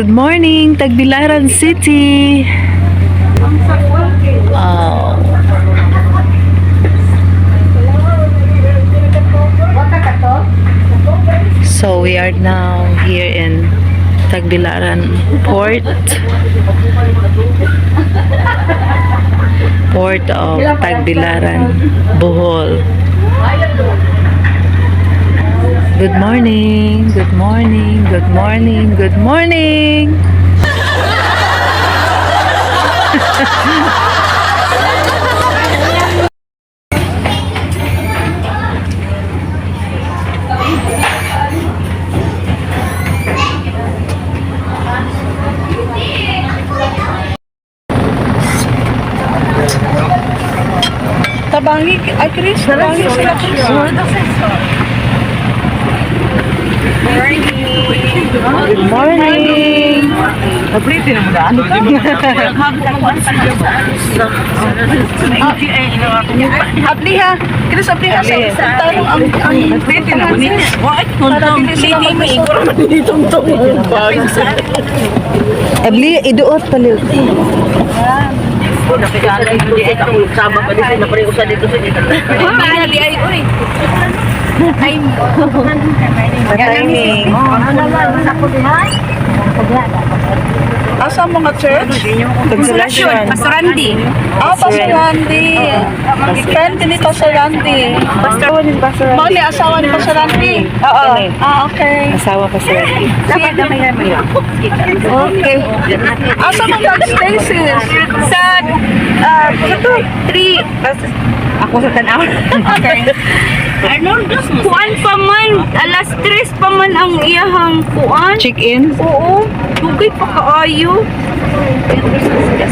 Good morning, Tagbilaran City. Oh. So we are now here in Tagbilaran Port. Port of Tagbilaran, Bohol. Good morning, good morning, good morning, good morning. Tabangi, ay Chris, tabangi sila, Chris. Good morning. Abli ha. Chris, abli ha. Sa tanong ang para dili sila magkasurot. Abli, iduot pala. Timing. Asa mga church? Consolation. Pastor Randy. Ah, Pastor Randy. Friend ni Pastor Randy. Asawa ni Pastor Mao ni asawa ni Pastor Randy. Oo. Ah, okay. Asawa Pastor Randy. Okay. Asa mga nag-stay, sis? Sa, sa to, three, ako sa tanaw. Okay. Kuan pa man, 3:00 pa man ang iyahang kuan. Check-in. Oo, dugay pa kaayo.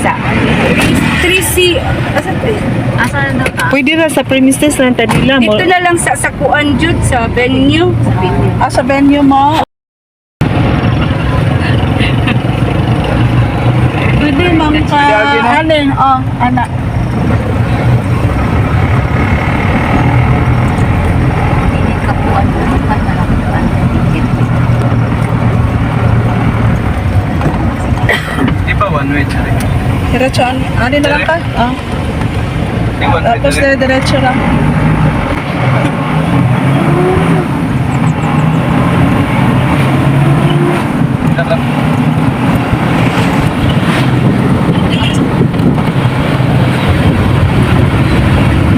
Sa 3C, asa 3? Asa na ka? Pwede ra sa premises lang tadila mo. Dito na lang sa kuan jud sa venue. Sa venue. Ah, sa venue mo. Pwede man ka, alin, oh, anak. Di ba one way tsari? Diretso, ani na lang ka? Ah. Di one way Tapos tsari. diretso lang.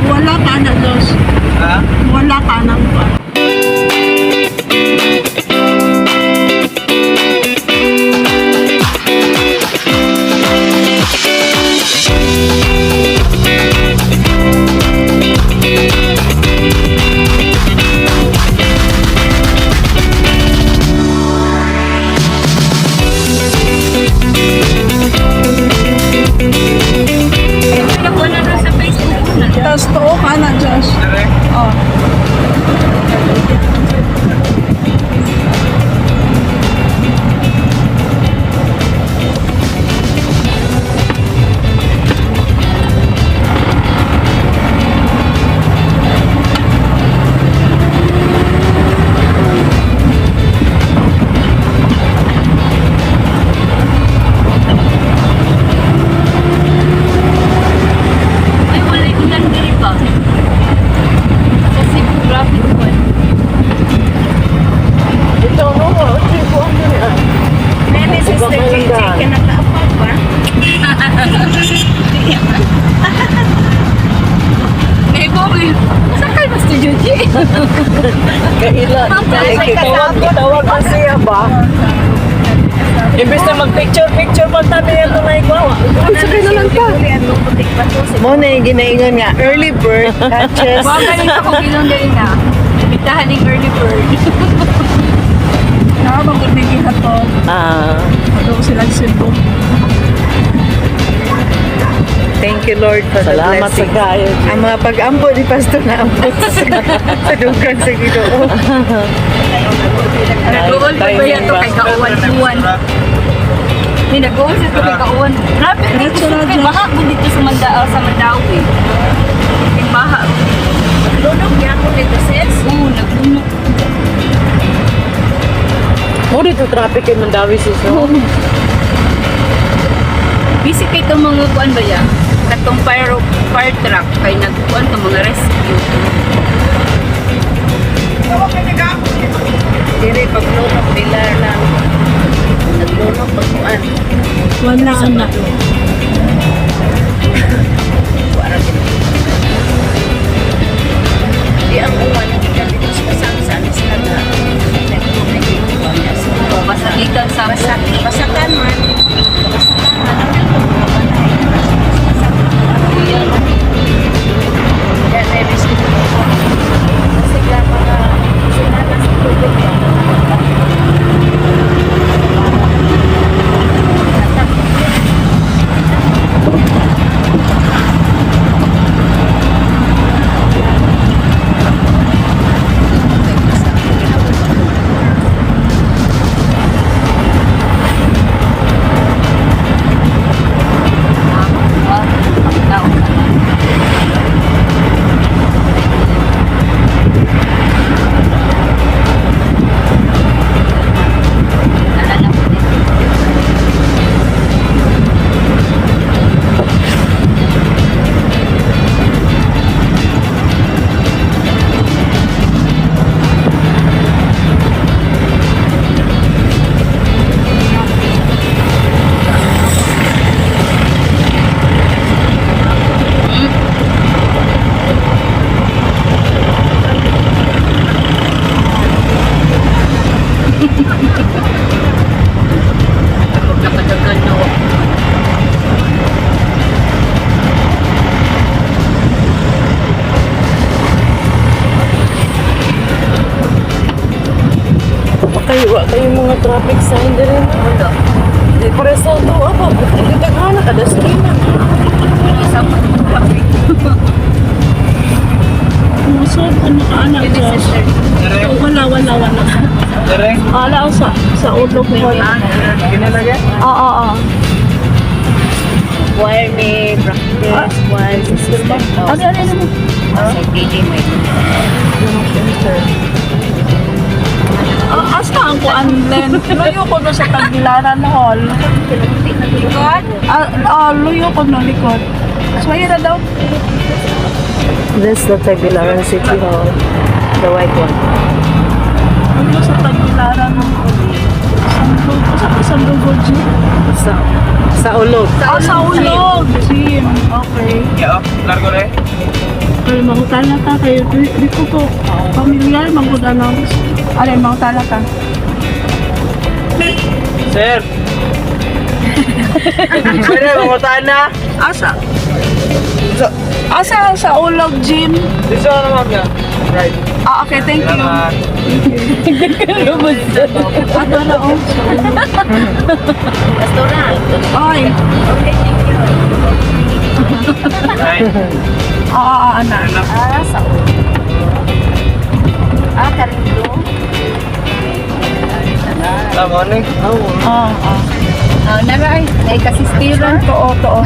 Wala ka na, Los. Ha? Wala ka ng pa. Nakuha na lang sa Facebook. Tapos tuo ka na, Josh. Tsari? Oh. Ay, wala yung ulan diri ba? Sa Cebu, grabe ulan. Nene, Sister JJ, ka nakaapag ba? Naiboy, sakay ba si JJ? Kaila. Tawag tawag kasi ba? Imbes na mag-picture, picture pa tabi yan ito na ikaw. Sakay na lang ka. Mo na yung ginaingon nga, early bird catches. Wa galing ako gilong diri na. Bitahan ning early bird. Nakabagod na gihatod. Ah, Doon sila sa Cebu. Thank you, Lord, for the Salamat sa blessing. kayo. Ang mga pag-ampo ni Pastor na ampo sa dugang sa Ginoo. Nag-uol pa ba yan to kay kauwan-uwan? May nag-uol sa to kay kauwan. Grabe, dito sa kay baha mo dito sa Mandao, sa Mandawi. Kay baha mo dito. Naglunok niya ako dito, sis. Oo, naglunok. Mo dito Grabe itong traffic kay Mandawi, sis, no? Busy kay itong mga kuan ba ya? Katong fire truck kay nagkuan tong mga rescue. Dire paglunok nila lang. Naglunok pagkuan. Wala anak. Di ang uwan gikan dito sa kasangsan sila na Masakitan sa Basak, basakan man. Basakan man. Ang Yan ay risk ito. Kasi lang mga sinana sa tubig. Nakadagan no. Kayo, wa kayo mga traffic sign din. Wala. Di pare sa ito, apa, nagdagana kada skina. Isa pa ng traffic. Musod, ano ka anak, Yun is Josh? sister. Dire. Wala, wala, wala. Dire. Ala, sa ulog ko. Kinalagay? Oo, oo, oo. Wire me, practice, one, sister. Ano, ano, ano? Sa dili mo. Ah, asa ang kuan, Len? Luyo ko no sa Tagbilaran Hall. Likod? Ah, ah, luyo ko no likod. So, ayun na daw. This the Tagbilaran City Hall. The white one. Luyo sa Tagbilaran Hall. Sandog. Sa Sandog, G? Sa ulog. Ah, sa ulog. Gym. Okay. Yeah, oh. Largo na eh. Pero mangutana ta kayo. Di ko ko familiar mangutana. Alin, mangutana ka. Sir. Sir, mangutaan na. Asa? Asa sa ulog gym? Dito na ma'am yan. Right. Ah, okay, thank you. Salamat. Ato na, oh. Ay, Okay, thank you. Right. oo, oo, anak. Ah, sa ulo. Ah, karindo. Tama na eh. Oo, oo. Ah, naray, ay kasistiran. Too, too.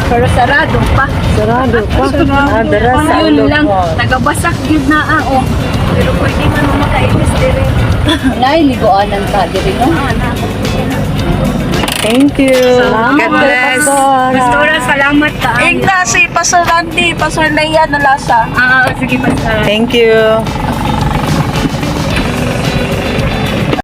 Pero sarado pa. Sarado pa. Sarado Ah, dara sa Yun ulog. lang, tagabasak yun na ah, oh. Pero pwede man mo makainis dire. Nay, liguanan ka diri no. Ah, na. Thank you. Salamat. God bless. Pastora, salamat ka. Ingna si Pastor Randy, Pastor Leia Nalasa. Ah, sige, Pastora. Thank you.